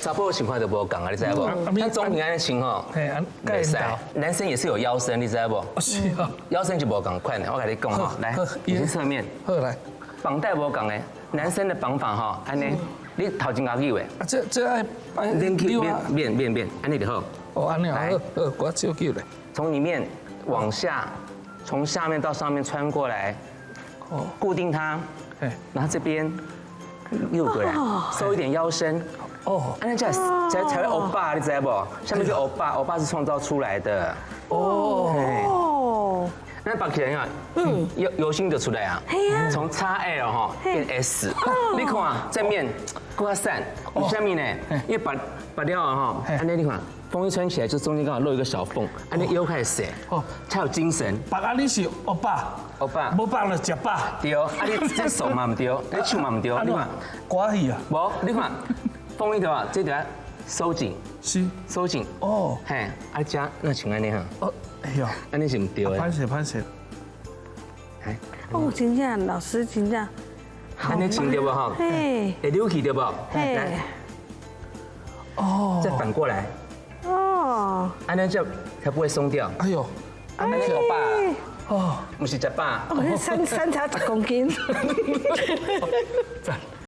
查埔穿法就無仝啊，你知無？咱總平按呢穿吼，嘿，按袂使。男生也是有腰身，你知無？是啊。腰身就無仝款的，我共你講吼，來，你是側面。好來。綁帶無仝的，男生的綁法吼，按呢，你頭前後扭的。啊，這這愛免免免免免，按呢就好。哦，按呢好，好，我照扭咧。從裡面往下，從下面到上面穿過來，哦，固定它，然後這邊扭過來，收一點腰身。哦，按呢才才才會歐巴，你知無？下面叫歐巴，歐巴是創造出來的。哦。哦。那綁起來啊，腰腰身就出來啊。從 XL 哈變 S，你看正面閣較瘦，為啥物呢？因為綁綁了哈，按呢你看，風衣穿起來就中間剛好露一個小縫，按呢腰開始哦，才有精神。綁按呢是歐巴，歐巴，無綁就食飽。對，啊你這手嘛毋對，你手嘛毋對，你看，歌戲啊。無，你看。風衣的話，這條收緊，是收緊哦，嘿，啊遮那像按呢哈，哦，哎呦，按呢是毋對的，歹勢歹勢，哦，真正老師真正，按呢穿對無吼？嘿，會扭起對無？來，哦，再反過來，哦，按呢就才不會鬆掉。哎呦，按呢歐巴，哦，毋是食飽，哦，三三差10公斤。讚。